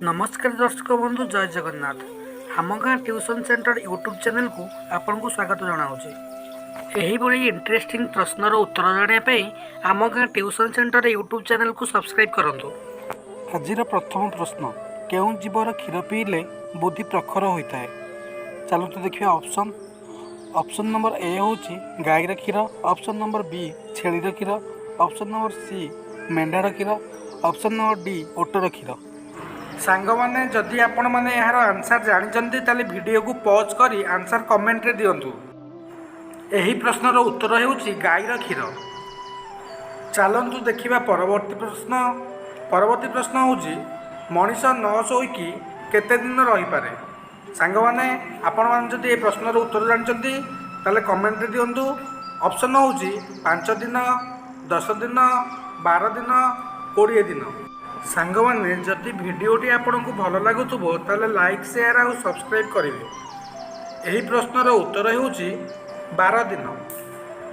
ନମସ୍କାର ଦର୍ଶକ ବନ୍ଧୁ, ଜୟ ଜଗନ୍ନାଥ। ଆମ ଗାଁ ଟ୍ୟୁସନ୍ ସେଣ୍ଟର ୟୁଟ୍ୟୁବ୍ ଚ୍ୟାନେଲକୁ ଆପଣଙ୍କୁ ସ୍ୱାଗତ ଜଣାଉଛି। ଏହିଭଳି ଇଣ୍ଟରେଷ୍ଟିଂ ପ୍ରଶ୍ନର ଉତ୍ତର ଜାଣିବା ପାଇଁ ଆମ ଗାଁ ଟ୍ୟୁସନ୍ ସେଣ୍ଟର ୟୁଟ୍ୟୁବ୍ ଚ୍ୟାନେଲକୁ ସବସ୍କ୍ରାଇବ୍ କରନ୍ତୁ। ଆଜିର ପ୍ରଥମ ପ୍ରଶ୍ନ, କେଉଁ ଜୀବର କ୍ଷୀର ପିଇଲେ ବୁଦ୍ଧି ପ୍ରଖର ହୋଇଥାଏ? ଚାଲନ୍ତୁ ଦେଖିବା ଅପସନ୍। ଅପସନ୍ ନମ୍ବର ଏ ହେଉଛି ଗାଈର କ୍ଷୀର, ଅପସନ୍ ନମ୍ବର ବି ଛେଳିର କ୍ଷୀର, ଅପସନ୍ ନମ୍ବର ସି ମେଣ୍ଢାର କ୍ଷୀର, ଅପସନ୍ ନମ୍ବର ଡି ଓଟର କ୍ଷୀର। ସାଙ୍ଗମାନେ, ଯଦି ଆପଣମାନେ ଏହାର ଆନ୍ସର୍ ଜାଣିଛନ୍ତି, ତାହେଲେ ଭିଡ଼ିଓକୁ ପଜ୍ କରି ଆନ୍ସର୍ କମେଣ୍ଟରେ ଦିଅନ୍ତୁ। ଏହି ପ୍ରଶ୍ନର ଉତ୍ତର ହେଉଛି ଗାଈର କ୍ଷୀର। ଚାଲନ୍ତୁ ଦେଖିବା ପରବର୍ତ୍ତୀ ପ୍ରଶ୍ନ। ପରବର୍ତ୍ତୀ ପ୍ରଶ୍ନ ହେଉଛି, ମଣିଷ ନ ଶୋଇକି କେତେ ଦିନ ରହିପାରେ? ସାଙ୍ଗମାନେ, ଆପଣମାନେ ଯଦି ଏ ପ୍ରଶ୍ନର ଉତ୍ତର ଜାଣିଛନ୍ତି, ତାହେଲେ କମେଣ୍ଟରେ ଦିଅନ୍ତୁ। ଅପସନ୍ ହେଉଛି 5 ଦିନ, 10 ଦିନ, 12 ଦିନ, 20 ଦିନ। ସାଙ୍ଗମାନେ, ଯଦି ଭିଡ଼ିଓଟି ଆପଣଙ୍କୁ ଭଲ ଲାଗୁଥିବ, ତାହେଲେ ଲାଇକ୍, ସେୟାର ଆଉ ସବସ୍କ୍ରାଇବ୍ କରିବେ। ଏହି ପ୍ରଶ୍ନର ଉତ୍ତର ହେଉଛି 12 ଦିନ।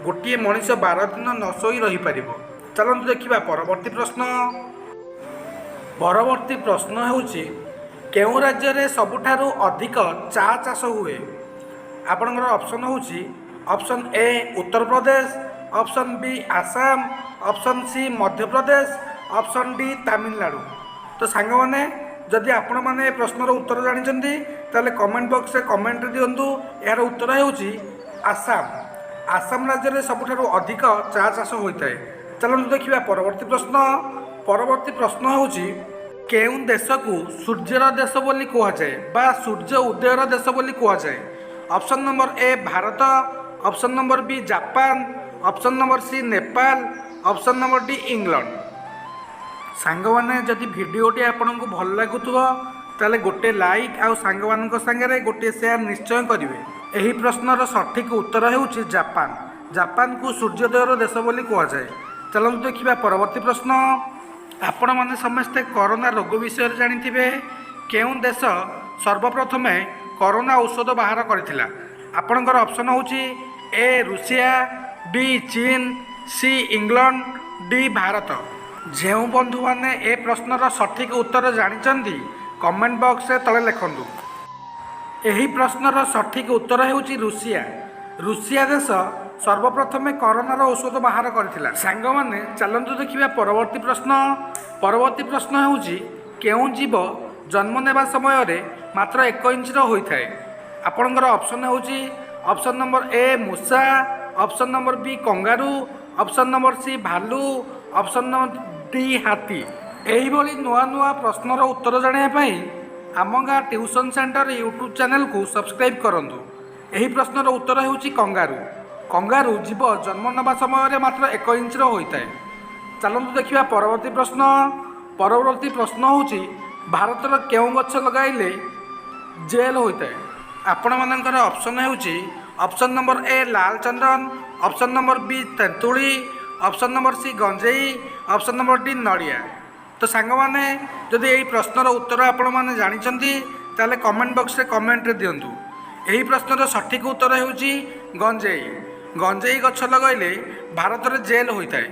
ଗୋଟିଏ ମଣିଷ 12 ଦିନ ନ ଶୋଇ ରହିପାରିବ। ଚାଲନ୍ତୁ ଦେଖିବା ପରବର୍ତ୍ତୀ ପ୍ରଶ୍ନ। ପରବର୍ତ୍ତୀ ପ୍ରଶ୍ନ ହେଉଛି, କେଉଁ ରାଜ୍ୟରେ ସବୁଠାରୁ ଅଧିକ ଚା ଚାଷ ହୁଏ? ଆପଣଙ୍କର ଅପସନ୍ ହେଉଛି option A Uttar Pradesh, option B Assam, option C Madhya Pradesh, option D Tamil Nadu. ତ ସାଙ୍ଗମାନେ, ଯଦି ଆପଣମାନେ ଏ ପ୍ରଶ୍ନର ଉତ୍ତର ଜାଣିଛନ୍ତି, ତାହେଲେ କମେଣ୍ଟ ବକ୍ସରେ କମେଣ୍ଟରେ ଦିଅନ୍ତୁ। ଏହାର ଉତ୍ତର ହେଉଛି ଆସାମ। ଆସାମ ରାଜ୍ୟରେ ସବୁଠାରୁ ଅଧିକ ଚା ଚାଷ ହୋଇଥାଏ। ଚାଲନ୍ତୁ ଦେଖିବା ପରବର୍ତ୍ତୀ ପ୍ରଶ୍ନ। ପରବର୍ତ୍ତୀ ପ୍ରଶ୍ନ ହେଉଛି, କେଉଁ ଦେଶକୁ ସୂର୍ଯ୍ୟର ଦେଶ ବୋଲି କୁହାଯାଏ ବା ସୂର୍ଯ୍ୟ ଉଦୟର ଦେଶ ବୋଲି କୁହାଯାଏ? Option number A Bharat, option number B Japan, option number C Nepal, option number D England. ସାଙ୍ଗମାନେ, ଯଦି ଭିଡ଼ିଓଟି ଆପଣଙ୍କୁ ଭଲ ଲାଗୁଥିବ, ତାହେଲେ ଗୋଟେ ଲାଇକ୍ ଆଉ ସାଙ୍ଗମାନଙ୍କ ସାଙ୍ଗରେ ଗୋଟିଏ ସେୟାର ନିଶ୍ଚୟ କରିବେ। ଏହି ପ୍ରଶ୍ନର ସଠିକ୍ ଉତ୍ତର ହେଉଛି ଜାପାନ। ଜାପାନକୁ ସୂର୍ଯ୍ୟୋଦୟର ଦେଶ ବୋଲି କୁହାଯାଏ। ଚାଲନ୍ତୁ ଦେଖିବା ପରବର୍ତ୍ତୀ ପ୍ରଶ୍ନ। ଆପଣମାନେ ସମସ୍ତେ କରୋନା ରୋଗ ବିଷୟରେ ଜାଣିଥିବେ। କେଉଁ ଦେଶ ସର୍ବପ୍ରଥମେ କରୋନା ଔଷଧ ବାହାର କରିଥିଲା? ଆପଣଙ୍କର ଅପସନ୍ ହେଉଛି ଏ ରୁଷିଆ, ବି ଚୀନ, ସି ଇଂଲଣ୍ଡ, ଡି ଭାରତ। ଯେଉଁ ବନ୍ଧୁମାନେ ଏ ପ୍ରଶ୍ନର ସଠିକ୍ ଉତ୍ତର ଜାଣିଛନ୍ତି, କମେଣ୍ଟ ବକ୍ସରେ ତଳେ ଲେଖନ୍ତୁ। ଏହି ପ୍ରଶ୍ନର ସଠିକ୍ ଉତ୍ତର ହେଉଛି ରୁଷିଆ। ରୁଷିଆ ଦେଶ ସର୍ବପ୍ରଥମେ କରୋନାର ଔଷଧ ବାହାର କରିଥିଲା। ସାଙ୍ଗମାନେ, ଚାଲନ୍ତୁ ଦେଖିବା ପରବର୍ତ୍ତୀ ପ୍ରଶ୍ନ। ପରବର୍ତ୍ତୀ ପ୍ରଶ୍ନ ହେଉଛି, କେଉଁ ଜୀବ ଜନ୍ମ ନେବା ସମୟରେ ମାତ୍ର 1 ଇଞ୍ଚର ହୋଇଥାଏ? ଆପଣଙ୍କର ଅପସନ୍ ହେଉଛି ଅପସନ୍ ନମ୍ବର ଏ ମୂଷା, ଅପସନ୍ ନମ୍ବର ବି କଙ୍ଗାରୁ, ଅପସନ୍ ନମ୍ବର ସି ଭାଲୁ, ଅପସନ୍ ନମ୍ବର ଡି ହାତୀ। ଏହିଭଳି ନୂଆ ନୂଆ ପ୍ରଶ୍ନର ଉତ୍ତର ଜାଣିବା ପାଇଁ ଆମ ଗାଁ ଟ୍ୟୁସନ୍ ସେଣ୍ଟର ୟୁଟ୍ୟୁବ୍ ଚ୍ୟାନେଲକୁ ସବସ୍କ୍ରାଇବ୍ କରନ୍ତୁ। ଏହି ପ୍ରଶ୍ନର ଉତ୍ତର ହେଉଛି କଙ୍ଗାରୁ। କଙ୍ଗାରୁ ଜୀବ ଜନ୍ମ ନେବା ସମୟରେ ମାତ୍ର 1 ଇଞ୍ଚର ହୋଇଥାଏ। ଚାଲନ୍ତୁ ଦେଖିବା ପରବର୍ତ୍ତୀ ପ୍ରଶ୍ନ। ପରବର୍ତ୍ତୀ ପ୍ରଶ୍ନ ହେଉଛି, ଭାରତର କେଉଁ ଗଛ ଲଗାଇଲେ ଜେଲ୍ ହୋଇଥାଏ? ଆପଣମାନଙ୍କର ଅପସନ୍ ହେଉଛି ଅପସନ୍ ନମ୍ବର ଏ ଲାଲ ଚନ୍ଦନ, ଅପସନ୍ ନମ୍ବର ବି ତେନ୍ତୁଳି, ଅପସନ୍ ନମ୍ବର ସି ଗଞ୍ଜେଇ, ଅପସନ୍ ନମ୍ବର ଡି ନଡ଼ିଆ। ତ ସାଙ୍ଗମାନେ, ଯଦି ଏହି ପ୍ରଶ୍ନର ଉତ୍ତର ଆପଣମାନେ ଜାଣିଛନ୍ତି, ତାହେଲେ କମେଣ୍ଟ ବକ୍ସରେ କମେଣ୍ଟରେ ଦିଅନ୍ତୁ। ଏହି ପ୍ରଶ୍ନର ସଠିକ୍ ଉତ୍ତର ହେଉଛି ଗଞ୍ଜେଇ। ଗଞ୍ଜେଇ ଗଛ ଲଗାଇଲେ ଭାରତରେ ଜେଲ୍ ହୋଇଥାଏ।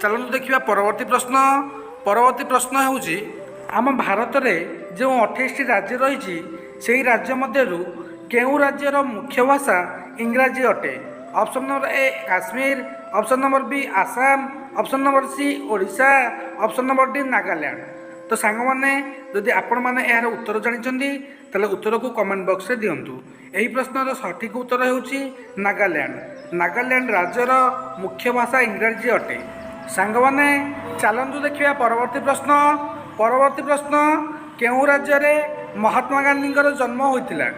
ଚାଲନ୍ତୁ ଦେଖିବା ପରବର୍ତ୍ତୀ ପ୍ରଶ୍ନ। ପରବର୍ତ୍ତୀ ପ୍ରଶ୍ନ ହେଉଛି, ଆମ ଭାରତରେ ଯେଉଁ 28ଟି ରାଜ୍ୟ ରହିଛି, ସେହି ରାଜ୍ୟ ମଧ୍ୟରୁ କେଉଁ ରାଜ୍ୟର ମୁଖ୍ୟ ଭାଷା ଇଂରାଜୀ ଅଟେ? Option number A Kashmir, option number B Assam, option number C Odisha, option number D Nagaland. ତ ସାଙ୍ଗମାନେ, ଯଦି ଆପଣମାନେ ଏହାର ଉତ୍ତର ଜାଣିଛନ୍ତି, ତାହେଲେ ଉତ୍ତରକୁ କମେଣ୍ଟ ବକ୍ସରେ ଦିଅନ୍ତୁ। ଏହି ପ୍ରଶ୍ନର ସଠିକ୍ ଉତ୍ତର ହେଉଛି ନାଗାଲ୍ୟାଣ୍ଡ। ନାଗାଲ୍ୟାଣ୍ଡ ରାଜ୍ୟର ମୁଖ୍ୟ ଭାଷା ଇଂରାଜୀ ଅଟେ। ସାଙ୍ଗମାନେ, ଚାଲନ୍ତୁ ଦେଖିବା ପରବର୍ତ୍ତୀ ପ୍ରଶ୍ନ। ପରବର୍ତ୍ତୀ ପ୍ରଶ୍ନ, କେଉଁ ରାଜ୍ୟରେ ମହାତ୍ମା ଗାନ୍ଧୀଙ୍କର ଜନ୍ମ ହୋଇଥିଲା?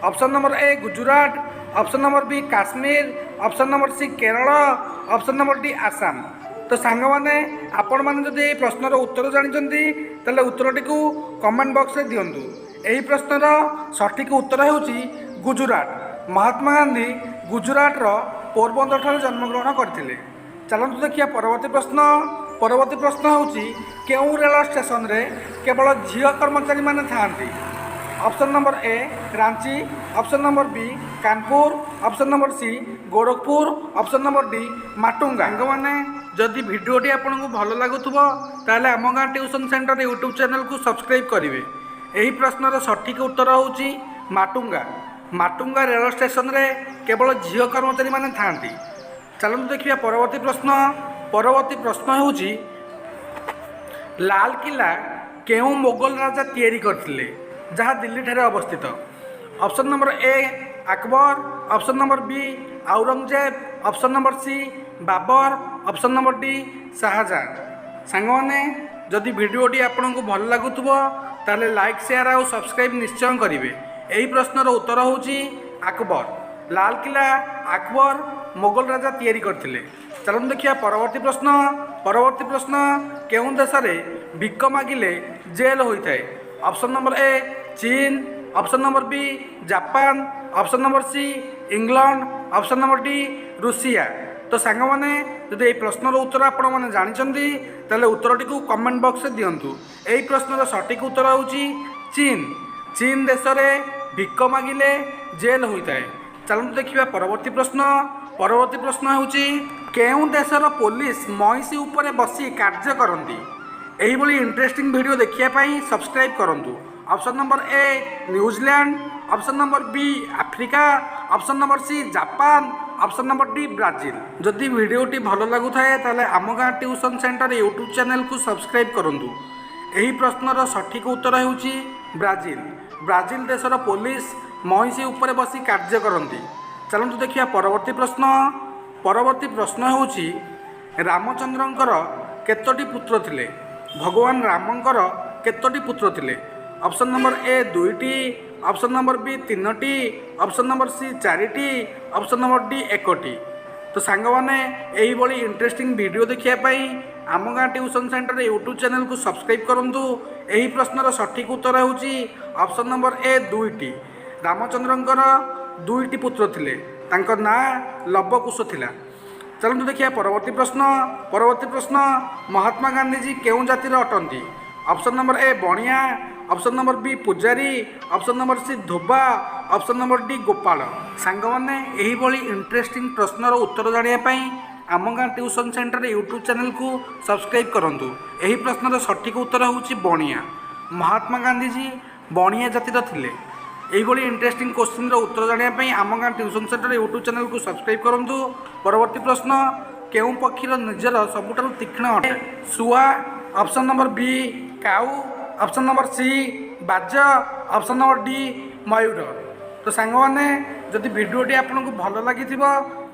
Option number A Gujarat, option number B Kashmir, option number C Kerala, option number D Assam. ତ ସାଙ୍ଗମାନେ, ଆପଣମାନେ ଯଦି ଏହି ପ୍ରଶ୍ନର ଉତ୍ତର ଜାଣିଛନ୍ତି, ତାହେଲେ ଉତ୍ତରଟିକୁ କମେଣ୍ଟ ବକ୍ସରେ ଦିଅନ୍ତୁ। ଏହି ପ୍ରଶ୍ନର ସଠିକ୍ ଉତ୍ତର ହେଉଛି ଗୁଜୁରାଟ। ମହାତ୍ମା ଗାନ୍ଧୀ ଗୁଜୁରାଟର ପୋରବନ୍ଦରଠାରେ ଜନ୍ମଗ୍ରହଣ କରିଥିଲେ। ଚାଲନ୍ତୁ ଦେଖିବା ପରବର୍ତ୍ତୀ ପ୍ରଶ୍ନ। ପରବର୍ତ୍ତୀ ପ୍ରଶ୍ନ ହେଉଛି, କେଉଁ ରେଳ ଷ୍ଟେସନରେ କେବଳ ଝିଅ କର୍ମଚାରୀମାନେ ଥାଆନ୍ତି? Option number A Ranchi, option number B Kanpur, option number C Gorakhpur, option number D Matunga. ସାଙ୍ଗମାନେ, ଯଦି ଭିଡ଼ିଓଟି ଆପଣଙ୍କୁ ଭଲ ଲାଗୁଥିବ, ତାହେଲେ ଆମ ଗାଁ ଟ୍ୟୁସନ୍ ସେଣ୍ଟର ୟୁଟ୍ୟୁବ୍ ଚ୍ୟାନେଲକୁ ସବସ୍କ୍ରାଇବ୍ କରିବେ। ଏହି ପ୍ରଶ୍ନର ସଠିକ୍ ଉତ୍ତର ହେଉଛି ମାଟୁଙ୍ଗା। ମାଟୁଙ୍ଗା ରେଳ ଷ୍ଟେସନରେ କେବଳ ଝିଅ କର୍ମଚାରୀମାନେ ଥାଆନ୍ତି। ଚାଲନ୍ତୁ ଦେଖିବା ପରବର୍ତ୍ତୀ ପ୍ରଶ୍ନ। ପରବର୍ତ୍ତୀ ପ୍ରଶ୍ନ ହେଉଛି, ଲାଲକିଲ୍ଲା କେଉଁ ମୋଗଲ ରାଜା ତିଆରି କରିଥିଲେ, ଯାହା ଦିଲ୍ଲୀଠାରେ ଅବସ୍ଥିତ? Option number A Akbar, option number B Aurangzeb, option number C Babur, option number D Shah Jahan. ସାଙ୍ଗମାନେ, ଯଦି ଭିଡ଼ିଓଟି ଆପଣଙ୍କୁ ଭଲ ଲାଗୁଥିବ, ତାହେଲେ ଲାଇକ୍, ସେୟାର ଆଉ ସବସ୍କ୍ରାଇବ୍ ନିଶ୍ଚୟ କରିବେ। ଏହି ପ୍ରଶ୍ନର ଉତ୍ତର ହେଉଛି ଆକବର। ଲାଲକିଲ୍ଲା ଆକବର ମୋଗଲ ରାଜା ତିଆରି କରିଥିଲେ। ଚାଲନ୍ତୁ ଦେଖିବା ପରବର୍ତ୍ତୀ ପ୍ରଶ୍ନ। ପରବର୍ତ୍ତୀ ପ୍ରଶ୍ନ, କେଉଁ ଦେଶରେ ଭିକ ମାଗିଲେ ଜେଲ୍ ହୋଇଥାଏ? ଅପସନ୍ ନମ୍ବର ଏ ଚୀନ, option number B Japan, option number C England, option number D Russia. ତ ସାଙ୍ଗମାନେ, ଯଦି ଏହି ପ୍ରଶ୍ନର ଉତ୍ତର ଆପଣମାନେ ଜାଣିଛନ୍ତି, ତାହେଲେ ଉତ୍ତରଟିକୁ କମେଣ୍ଟ ବକ୍ସରେ ଦିଅନ୍ତୁ। ଏହି ପ୍ରଶ୍ନର ସଠିକ୍ ଉତ୍ତର ହେଉଛି ଚୀନ। ଚୀନ ଦେଶରେ ଭିକ ମାଗିଲେ ଜେଲ୍ ହୋଇଥାଏ। ଚାଲନ୍ତୁ ଦେଖିବା ପରବର୍ତ୍ତୀ ପ୍ରଶ୍ନ। ପରବର୍ତ୍ତୀ ପ୍ରଶ୍ନ ହେଉଛି, କେଉଁ ଦେଶର ପୋଲିସ ମଇଁଷି ଉପରେ ବସି କାର୍ଯ୍ୟ କରନ୍ତି? ଏହିଭଳି ଇଣ୍ଟରେଷ୍ଟିଂ ଭିଡ଼ିଓ ଦେଖିବା ପାଇଁ ସବସ୍କ୍ରାଇବ୍ କରନ୍ତୁ। Option number A New Zealand, option number B Africa, option number C Japan, option number D Brazil. ଯଦି ଭିଡ଼ିଓଟି ଭଲ ଲାଗୁଥାଏ, ତାହେଲେ ଆମ ଗାଁ ଟ୍ୟୁସନ୍ ସେଣ୍ଟର ୟୁଟ୍ୟୁବ୍ ଚ୍ୟାନେଲକୁ ସବସ୍କ୍ରାଇବ୍ କରନ୍ତୁ। ଏହି ପ୍ରଶ୍ନର ସଠିକ୍ ଉତ୍ତର ହେଉଛି ବ୍ରାଜିଲ। ବ୍ରାଜିଲ ଦେଶର ପୋଲିସ ମଇଁଷି ଉପରେ ବସି କାର୍ଯ୍ୟ କରନ୍ତି। ଚାଲନ୍ତୁ ଦେଖିବା ପରବର୍ତ୍ତୀ ପ୍ରଶ୍ନ। ପରବର୍ତ୍ତୀ ପ୍ରଶ୍ନ ହେଉଛି, ରାମଚନ୍ଦ୍ରଙ୍କର କେତୋଟି ପୁତ୍ର ଥିଲେ? ଭଗବାନ ରାମଙ୍କର କେତୋଟି ପୁତ୍ର ଥିଲେ? ଅପସନ୍ ନମ୍ବର ଏ ଦୁଇଟି, ଅପସନ୍ ନମ୍ବର ବି ତିନୋଟି, ଅପସନ୍ ନମ୍ବର ସି ଚାରିଟି, ଅପସନ୍ ନମ୍ବର ଡି ଏକଟି। ତ ସାଙ୍ଗମାନେ, ଏହିଭଳି ଇଣ୍ଟରେଷ୍ଟିଂ ଭିଡ଼ିଓ ଦେଖିବା ପାଇଁ ଆମ ଗାଁ ଟ୍ୟୁସନ୍ ସେଣ୍ଟର ୟୁଟ୍ୟୁବ୍ ଚ୍ୟାନେଲକୁ ସବସ୍କ୍ରାଇବ୍ କରନ୍ତୁ। ଏହି ପ୍ରଶ୍ନର ସଠିକ୍ ଉତ୍ତର ହେଉଛି ଅପସନ୍ ନମ୍ବର ଏ ଦୁଇଟି। ରାମଚନ୍ଦ୍ରଙ୍କର ଦୁଇଟି ପୁତ୍ର ଥିଲେ। ତାଙ୍କ ନାଁ ଲବକୁଶ ଥିଲା। ଚାଲନ୍ତୁ ଦେଖିବା ପରବର୍ତ୍ତୀ ପ୍ରଶ୍ନ। ପରବର୍ତ୍ତୀ ପ୍ରଶ୍ନ, ମହାତ୍ମା ଗାନ୍ଧୀଜୀ କେଉଁ ଜାତିର ଅଟନ୍ତି? ଅପସନ୍ ନମ୍ବର ଏ ବଣିଆ, ଅପସନ୍ ନମ୍ବର ବି ପୂଜାରୀ, ଅପସନ୍ ନମ୍ବର ସି ଧୋବା, ଅପସନ୍ ନମ୍ବର ଡି ଗୋପାଳ। ସାଙ୍ଗମାନେ, ଏହିଭଳି ଇଣ୍ଟରେଷ୍ଟିଂ ପ୍ରଶ୍ନର ଉତ୍ତର ଜାଣିବା ପାଇଁ ଆମ ଗାଁ ଟ୍ୟୁସନ୍ ସେଣ୍ଟର ୟୁଟ୍ୟୁବ୍ ଚ୍ୟାନେଲକୁ ସବସ୍କ୍ରାଇବ୍ କରନ୍ତୁ। ଏହି ପ୍ରଶ୍ନର ସଠିକ୍ ଉତ୍ତର ହେଉଛି ବଣିଆ। ମହାତ୍ମା ଗାନ୍ଧୀଜୀ ବଣିଆ ଜାତିର ଥିଲେ। ଏହିଭଳି ଇଣ୍ଟରେଷ୍ଟିଂ କୋଶ୍ଚିନ୍ର ଉତ୍ତର ଜାଣିବା ପାଇଁ ଆମ ଗାଁ ଟ୍ୟୁସନ୍ ସେଣ୍ଟର ୟୁଟ୍ୟୁବ୍ ଚ୍ୟାନେଲକୁ ସବସ୍କ୍ରାଇବ୍ କରନ୍ତୁ। ପରବର୍ତ୍ତୀ ପ୍ରଶ୍ନ, କେଉଁ ପକ୍ଷୀର ନିଜର ସବୁଠାରୁ ତୀକ୍ଷ୍ଣ ଅଟେ? ଶୁଆ, ଅପସନ୍ ନମ୍ବର ବି କାଉ, ଅପସନ୍ ନମ୍ବର ସି ବାଜ, ଅପସନ୍ ନମ୍ବର ଡି ମୟୂର। ତ ସାଙ୍ଗମାନେ, ଯଦି ଭିଡ଼ିଓଟି ଆପଣଙ୍କୁ ଭଲ ଲାଗିଥିବ,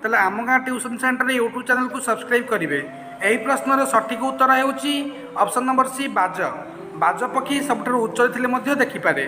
ତାହେଲେ ଆମ ଗାଁ ଟ୍ୟୁସନ୍ ସେଣ୍ଟର ୟୁଟ୍ୟୁବ୍ ଚ୍ୟାନେଲକୁ ସବସ୍କ୍ରାଇବ୍ କରିବେ। ଏହି ପ୍ରଶ୍ନର ସଠିକ୍ ଉତ୍ତର ହେଉଛି ଅପସନ୍ ନମ୍ବର ସି ବାଜ। ବାଜ ପକ୍ଷୀ ସବୁଠାରୁ ଉଚ୍ଚରେ ଥିଲେ ମଧ୍ୟ ଦେଖିପାରେ।